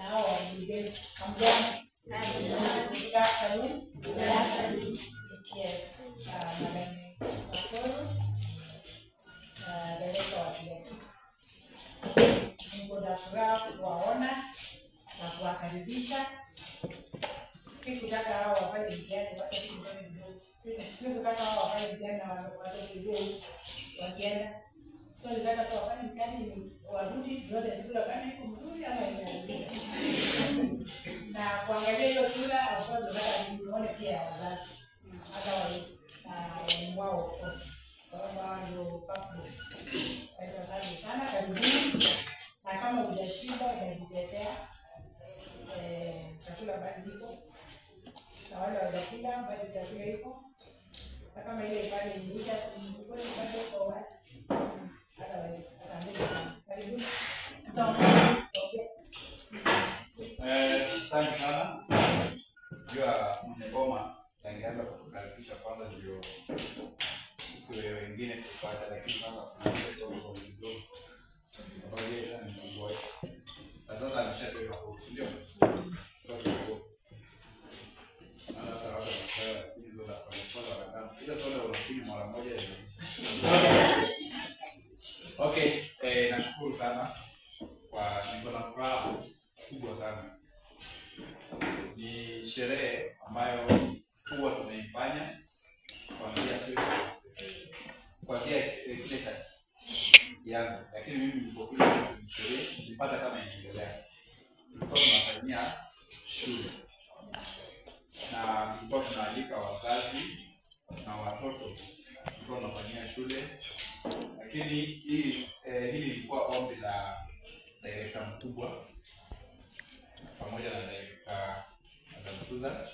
hao wakurugenzi. Hamjambo? Good afternoon. Good afternoon. Yes, Madam Makoro, director wa shule. Niko na furaha kuwaona na kuwakaribisha. Sikutaka hao wafanye mtihani, sikutaka hao wafanye mtihani na watokezee wakienda. So nilitaka tu wafanye mtihani warudi nione sura kama iko mzuri ama imeharibika. Na kuangalia hiyo sura, of course nataka nione pia ya wazazi. Otherwise, walimu wao of course. Sababu hao ndio backbone. Kwa hiyo asante sana, karibuni. Na kama hujashiba unajitetea, chakula bado iko. Na wale hawajakula bado chakula iko. Na kama ile pale imeisha, si kweli bado iko wazi. Otherwise, asante sana. Karibuni. Tutaongea. Asante sana. Jua mwenye angeanza kutukaribisha kwanza ndio sisi wengine tupate, lakini sasa kuna kidogo ambayo yeye ni mkubwa wetu. Na sasa ameshatoka huko, si ndio? Sasa watu wanasema lakini ndio la kwanza wakati. Ile soda unakunywa mara moja inaisha. Okay, nashukuru sana kwa niko na furaha kubwa sana. Ni sherehe ambayo huwa tunaifanya kuanzia kile kati ianze, lakini mimi nilipokuja kwenye sherehe nilipata kama inaendelea. Tulikuwa tunafanyia shule na tulikuwa tunaalika wazazi na watoto, tulikuwa tunafanyia shule, lakini hili ilikuwa ombi la director mkubwa pamoja na director Madam Susan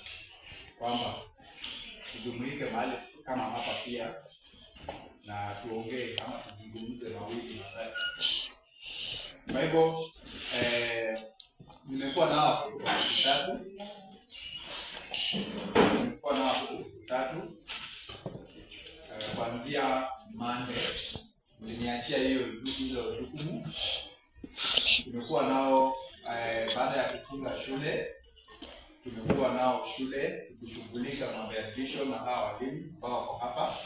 kwamba tujumuike mahali kama hapa pia na tuongee ama tuzungumze mawili matatu. Kwa hivyo nimekuwa nao siku tatu. Nimekuwa nao siku tatu. Kuanzia Monday niliniachia hiyo jukumu. Tumekuwa nao baada ya kufunga shule, tumekuwa nao shule tukishughulika mambo ya admission na hawa walimu ambao wako hapa.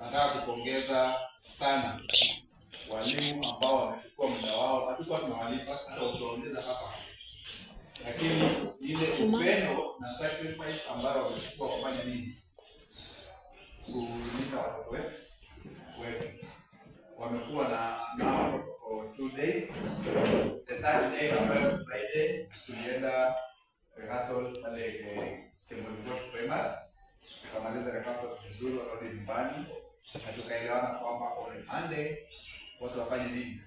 Nataka kupongeza sana walimu ambao wamechukua muda wao, hatukuwa tunawalipa hata ukiwaongeza hapa, lakini ile upendo na sacrifice ambayo wamechukua kufanya nini, kulinda watoto wetu. Wamekuwa na nao for 2 days. The third day ambayo Friday tulienda rehearsal pale Kemoli Primary, tukamaliza rehearsal vizuri, warudi nyumbani na tukaelewana kwamba on Monday watu wafanye nini,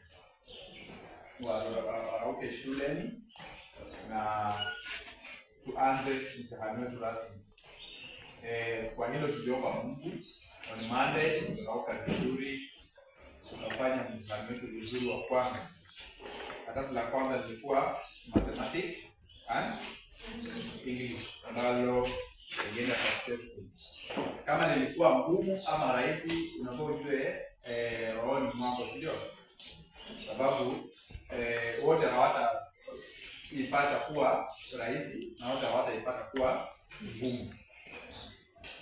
warauke shuleni na tuanze mtihani wetu rasmi. Kwa hilo tuliomba Mungu, on Monday tukarauka vizuri, tukafanya mtihani wetu vizuri wa kwanza. Karatasi la kwanza lilikuwa mathematics and English ambalo lilienda successful. Kama lilikuwa ngumu ama rahisi, unafaa ujue rohoni mwako, si ndio? Sababu wote hawataipata kuwa rahisi na wote hawataipata kuwa ngumu.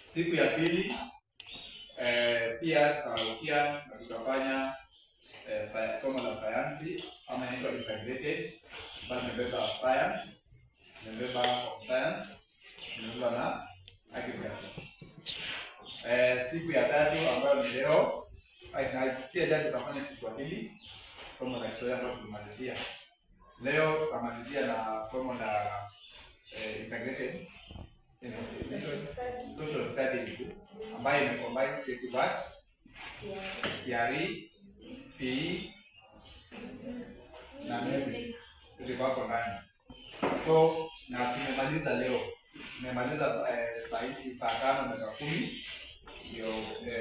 Siku ya pili pia tukarukia na tukafanya somo la sayansi ama inaitwa integrated, ambayo imebeba science, imebeba science, imebeba na agriculture. Siku ya tatu ambayo ni leo, pia jana tutafanya Kiswahili, somo la Kiswahili ambalo tulimalizia. Leo tutamalizia na somo la integrated social studies ambayo imecombine KQBAT, CRE, PE na music tulikuwa hapo ndani. So na tumemaliza leo. Tumemaliza saa 5:10 ndio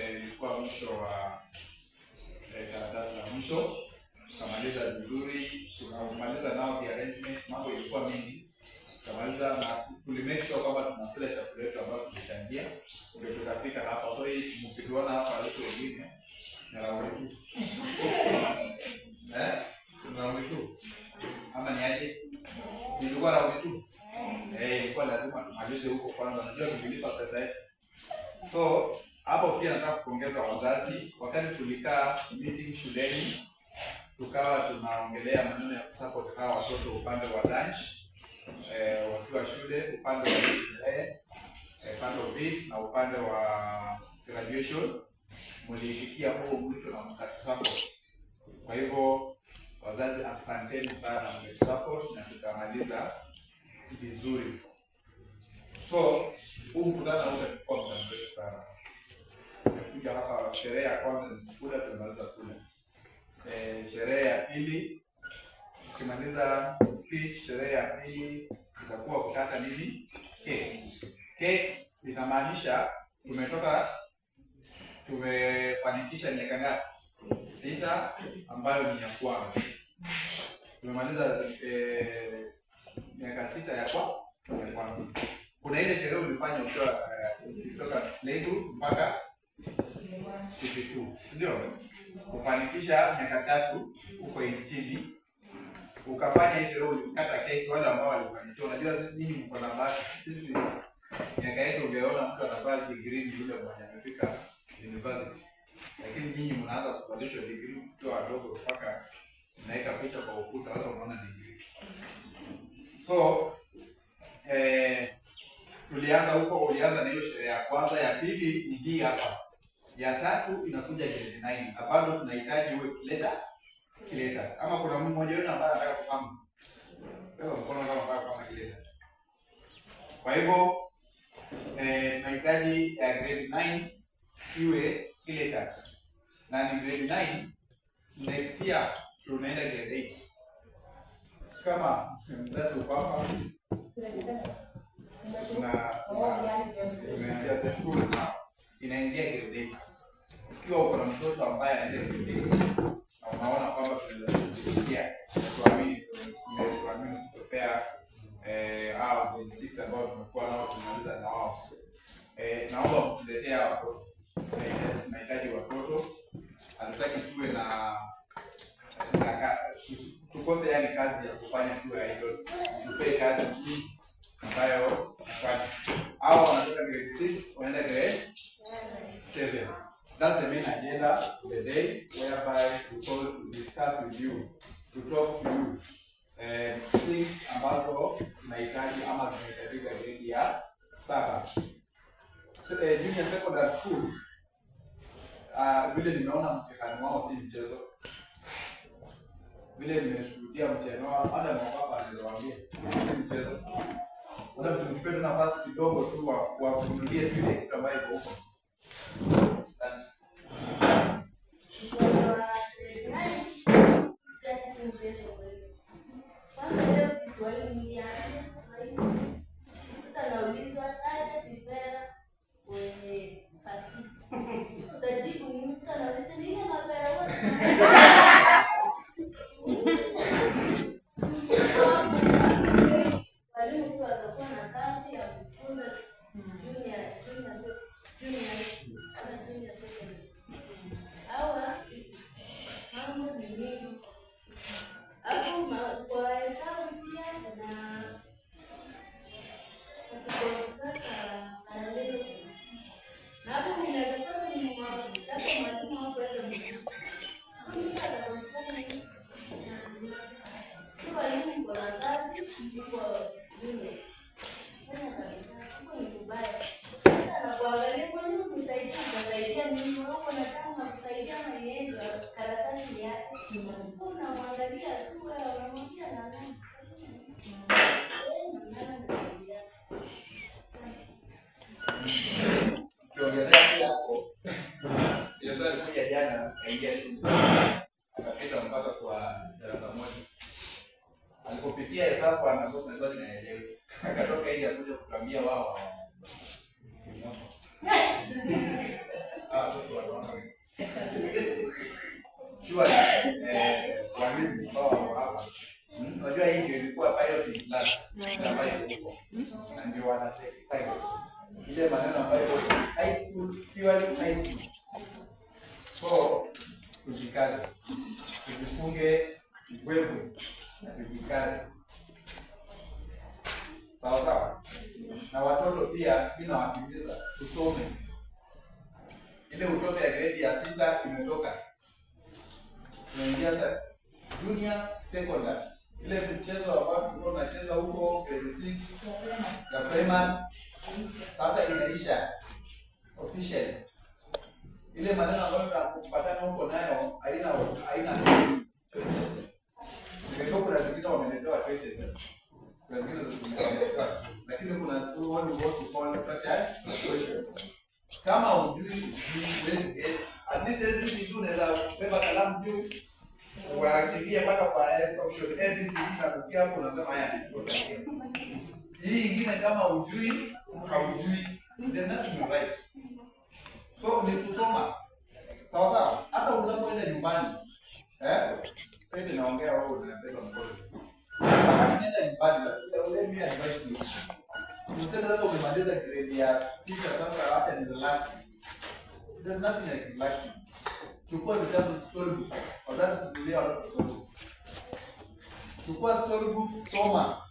ilikuwa mwisho wa karatasi la mwisho. Tukamaliza vizuri, tukamaliza nao the arrangement, mambo ilikuwa mengi. Tukamaliza na tulimake sure kwamba tunakula chakula yetu ambayo tulichangia, ndio tukafika hapa. So hii mkituona hapa watu wengine ni raundi tu. Ni raundi tu. Ama ni aje? Si ilikuwa round 2? Ilikuwa lazima tumalize huko kwanza. Unajua tulilipa pesa yetu. So hapo pia nataka kupongeza wazazi. Wakati tulikaa meeting shuleni, tukawa tunaongelea maneno ya kusupport hawa watoto upande wa lunch, wakiwa shule, upande wa sherehe, part of it, na upande wa graduation. Mliitikia huo mwito na mkatusupport. Kwa hivyo wazazi, asanteni sana, mmetusupport na tukamaliza vizuri. So huu mkutano utachukua muda mrefu sana. Tumekuja hapa, sherehe ya kwanza ni kula, tumemaliza kula. Sherehe ya pili ukimaliza speech, sherehe ya pili itakuwa kukata nini? Cake. Cake inamaanisha tumefanikisha miaka ngapi? 6 ambayo ni ya kwanza. Tumemaliza miaka 6 ya kwanza. Kuna ile sherehe ulifanya ukiwa kutoka playgroup mpaka PP2, si ndio? Kufanikisha miaka 3 huko nchini, ukafanya hiyo sherehe, ulikata keki. Wale ambao walifanikiwa, unajua sisi nyinyi mko na bahati. Sisi miaka yetu ungeona mtu anavaa degree ni yule mwenye amefika university, lakini nyinyi mnaanza kuvalishwa degree mkiwa wadogo mpaka mnaweka picha kwa ukuta, watu wanaona degree. So tulianza huko, ulianza na hiyo sherehe ya kwanza. Ya pili ni hii hapa. Ya tatu inakuja grade 9. Na bado tunahitaji uwe kileta. Ama kuna mmoja wenu ambaye anataka kupanga? Wewe mkono kama unataka kupanga kileta. Kwa hivyo tunahitaji grade 9 iwe kileta. Na ni grade 9, next year tunaenda grade 8. Kama mzazi uko hapa, tunaanzia the school now, inaingia grade 8. Ukiwa uko na mtoto ambaye anaenda grade 8 na unaona kwamba tunaweza kufikia, tuamini kutopea hao grade 6 ambao tumekuwa nao tumemaliza na wao. Naomba mtuletee watoto. Tunahitaji watoto. Hatutaki tuwe na tukose yani kazi ya kufanya tuwe idle. Tupe kazi ambayo nafanya. Hao wanatoka grade 6 wanaenda grade 7. That's the main agenda of the day, whereby we call to discuss with you, to talk to you things ambazo tunahitaji ama zinahitajika grade ya 7. Junior secondary school, vile nimeona mtihani wao si mchezo. Vile nimeshuhudia mtihani wao, hata mwaka aliwaambia si mchezo. Hata msipe tu nafasi kidogo tu wafunulie tu ile kitu ambayo iko huko. Asante. Kwanza leo Kiswahili nilianza Kiswahili. Mtu anaulizwa taja vipera kwenye fasihi. Utajibu ni mtu anauliza ni ile mapera wote. Walimu tu watakuwa na kazi ya kufunza junior secondary. Hawa mambo ni mengi. Hapo kwa hesabu pia na katika parallelism. Na hapo unaweza kupata ni mwalimu hakuweza sio walimu kwa kazi kwa zile. Fanya kabisa, huko ni kubaya. Sasa na kuangalia kwa nini kusaidia, kusaidia mimi wako nataka kusaidia na yeye karatasi yake. Unamwangalia tu wewe unamwambia na nani? Wewe nani kazi yako? Ukiongezea pia hapo, Siasa alikuja jana akaingia shule. Akapita mpaka kwa darasa moja. Alipopitia hesabu anasoma hesabu inaelewa. Akatoka nje akakuja kutuambia wao. Sasa wanaona. Sure, walimu sawa hapa. Unajua hii ndio ilikuwa pilot class ambayo iko. Na ndio wana take pilot. Ile maneno ambayo high school, purely high school. So, tujikaze. Tujifunge wewe na tujikaze. Sawa sawa. Na watoto pia mimi nawahimiza tusome. Ile utoto ya grade ya 6 imetoka. Tunaingia sasa junior secondary. Ile mchezo ambao tulikuwa tunacheza huko grade 6 ya primary sasa inaisha officially. Ile maneno ambayo tunapatana huko nayo haina choices. Nimetoka kuna zingine wameletewa choices. Kuna zingine zimeletewa, lakini kuna what we call structured questions. Kama hujui huwezi guess. At least hizi tu unaweza beba kalamu juu uangalie mpaka kwa option A B C D na kukia hapo unasema haya. Hii ingine kama hujui haujui, then nothing you write. So ni kusoma. Sawa sawa. Hata unapoenda nyumbani, sasa hivi naongea wewe unabeba mkono. Wakati unaenda nyumbani, let me advise you. Usiseme sasa umemaliza grade ya 6 sasa acha ni relax. There's nothing like relaxing. Chukua vitabu storybooks. Wazazi tukulia watoto storybooks. Chukua storybooks, soma.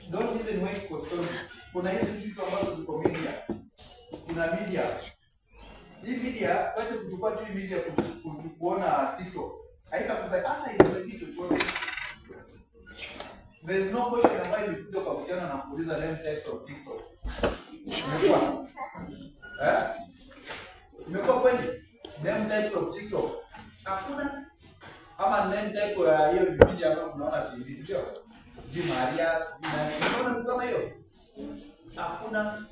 Don't even wait for storybooks. Kuna hizi vitu ambazo ziko media. Kuna media. Hii media, wacha kuchukua tu media kuona TikTok. Haitakusaidia hata ikusaidie chochote. There is no question ambayo ilikuja kwa msichana na kuuliza name types of TikTok. Imekuwa? Imekuwa kweli? Name types of TikTok. Hakuna. Ama name type ya hiyo vipindi ambayo mnaona TV, sio? Sijui Maria, sijui nani. Unaona kama hiyo? Hakuna.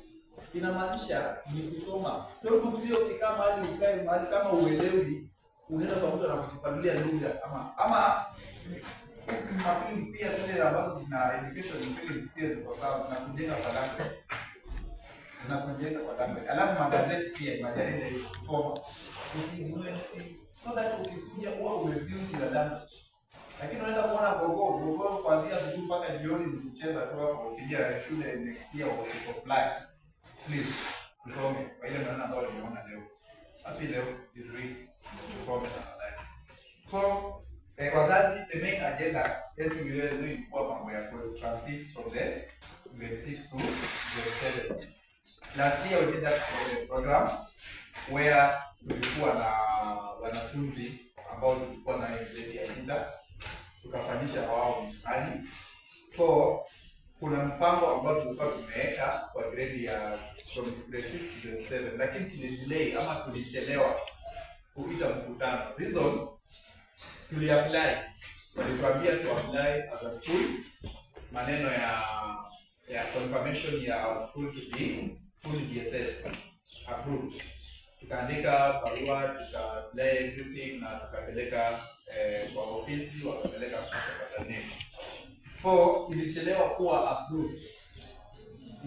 Inamaanisha ni kusoma. Storybooks hiyo ukikaa mahali ukae mahali kama uelewi, unaenda kwa mtu anakufafanulia lugha ama mafilmu pia zile ambazo zina education films pia ziko sawa, zinakujenga kwa language. Zinakujenga kwa language. Alafu magazeti pia, majarida hiyo kusoma. Usiignore anything so that ukikuja huwa umebuild your language. Lakini unaenda kuona gogo kuanzia asubuhi mpaka jioni ni kucheza tu hapo, ukija shule next year uko flat. Please, tusome kwa ile maneno ambayo nimeona leo. Asi leo this week tusome tafadhali. So wazazi, the main agenda yetu leo ilikuwa mambo ya transit from the grade 6 to grade 7. Last year we did that program where tulikuwa na wanafunzi ambao tulikuwa na grade ya 6, tukafanyisha wao mtihani. So kuna mpango ambao tulikuwa tumeweka kwa grade ya from grade 6 to grade 7, lakini tulidelay ama tulichelewa kuita mkutano. Reason, tuliapply, walituambia tu apply as a school, maneno ya confirmation ya our school to be full DSS approved. Tukaandika barua, tuka apply everything na tukapeleka kwa ofisi, wakapeleka kwa nation. So ilichelewa kuwa approved.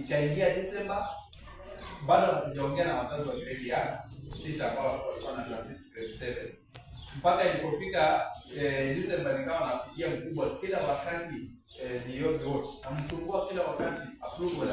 Ikaingia December, bado hatujaongea na wazazi wa grade ya 6 ambao walikuwa na transit grade 7. Mpaka ilipofika December nikawa nafikia mkubwa kila wakati, ni yote namsumbua kila wakati approval.